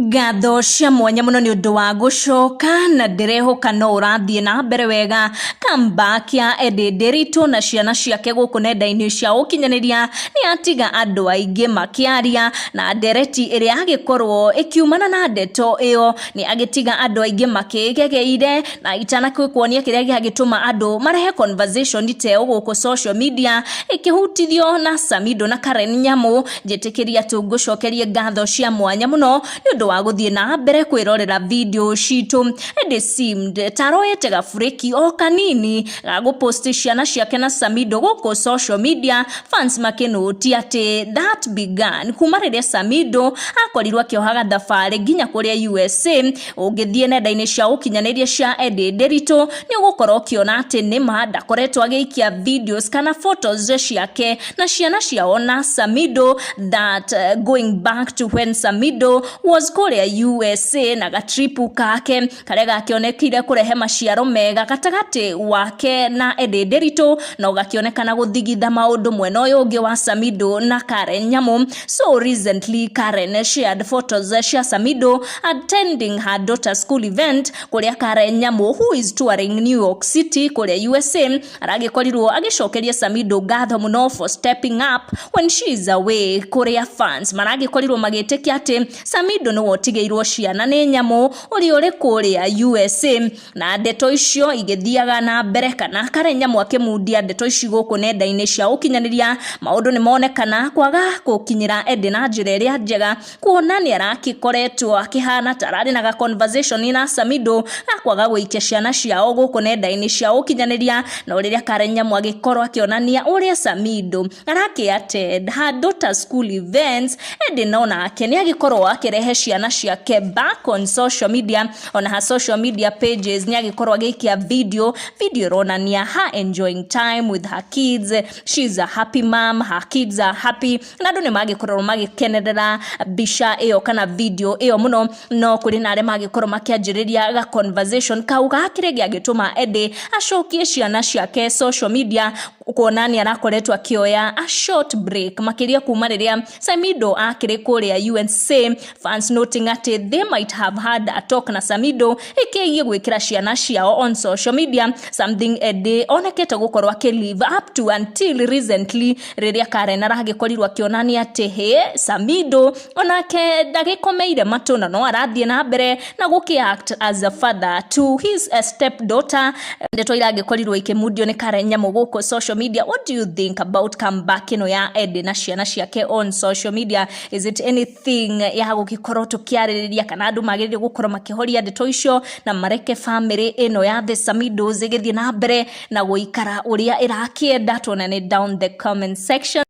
Ngatho cia mwanya mũno nĩ ũndũ wa gũcoka, na ndĩrehoka no ũrathiĩ na mbere wega. Comeback ya Eddie Nderitu na ciana ciake gũkũ nenda-inĩ cia ũkinyanĩria nĩ yatiga andũ aingĩ makĩaria, na ndereti ĩrĩa yagĩkorwo ĩkiumana na ndeto ĩyo nĩ agĩtiga andũ aingĩ makĩgegeire. Na itanakĩkuonia kĩrĩa gĩagĩtũma andũ marehe conversation ta ĩyo gũkũ social media ĩkĩhutithio na Samido na Karen Nyamu, njĩtĩkĩria tu ngũcokerie ngatho cia mwanya mũno nĩ ũndũ wa gũthiĩ na mbere kwĩrorera video citũ. Eddie seemed ta aroete gaburĩki o kanini ga gũpost ciana ciake na Samido gũkũ social media, fans makĩnũtia atĩ that began kuma rĩrĩa Samido akorirwo akĩoha gathabarĩ nginya kũrĩa USA. Ũngĩthiĩ nenda-inĩ cia ũkinyanĩria cia Eddie Nderitu nĩ ũgũkorwo ũkĩona atĩ nĩma ndakoretwo agĩikia videos kana photos ciake na ciana ciao na Samido, that going back to when Samido was kũrĩa USA na gatripu kake karĩa gakĩonekire kũrehe maciaro mega gatagatĩ wake na Eddie Nderitu, no gakĩonekana gũthigitha maũndũ mwena ũyũ ũngĩ wa Samido na Karen Nyamu. So recently Karen shared photos cia Samido attending her daughter's school event, kũrĩa Karen Nyamu, who is touring New York City kũrĩa USA, aragĩkorirwo agĩcokeria Samido ngatho mũno for stepping up when she is away, kũrĩa fans maragĩkorirwo magĩtĩkia atĩ Samido nĩwe ũtigĩirwo ciana nĩ Nyamu ũrĩa ũrĩ kũrĩa USA. Na ndeto icio igĩthiaga na mbere, kana Karen Nyamu akĩmundia ndeto ici gũkũ nenda-inĩ cia ũkinyanĩria, maũndũ nĩ monekana kwaga gũkinyĩra Eddie na njĩra ĩrĩa njega, kuona nĩ arakĩkoretwo akĩhana ta ararĩ na ga conversation na Samido ga kwaga gũikia ciana ciao gũkũ nenda-inĩ cia ũkinyanĩria. No rĩrĩa Karen Nyamu agĩkorwo akĩonania ũrĩa Samido arakĩ attend her daughter school events, Eddie no nake nĩ agĩkorwo akĩrehe ciana ciake back on social media. On her social media pages nĩ agĩkorwo agĩikia video ĩronania her enjoying time with her kids. She's a happy mom, her kids are happy, na andũ nĩ magĩkorwo magĩkenerera mbica ĩyo kana video ĩyo mũno. No kũrĩ na arĩa magĩkorwo makĩanjĩrĩria ga conversation kau ga kĩrĩa gĩagĩtũma Eddie acokie ciana ciake social media, kuona nĩ arakoretwo akĩoya a short break, makĩria kuma rĩrĩa Samido akĩrĩ kũrĩa USA, fans noting atĩ they might have had a talk na Samido ĩkĩgiĩ gwĩkĩra ciana ciao on social media, something Eddie onekete gũkorwo akĩ live up to until recently, rĩrĩa Karen aragĩkorirwo akĩonania atĩ hĩ, Samido onake ndagĩkomeire matũ na no arathiĩ na mbere na gũkĩ act as a father to his step daughter. Ndeto iragĩkorirwo ikĩmundio nĩ Karen Nyamu gũkũ social media. What do you think about comeback ĩno ya Eddie na ciana ciake on social media? Is it anything ya gũgĩkorwo tũkĩarĩrĩria, kana andũ magĩrĩire gũkorwo makĩhoria ndeto icio na mareke family ĩno ya the Samidos ĩgĩthiĩ na mbere na gũikara ũrĩa ĩrakĩenda? Tuonane down the comment section.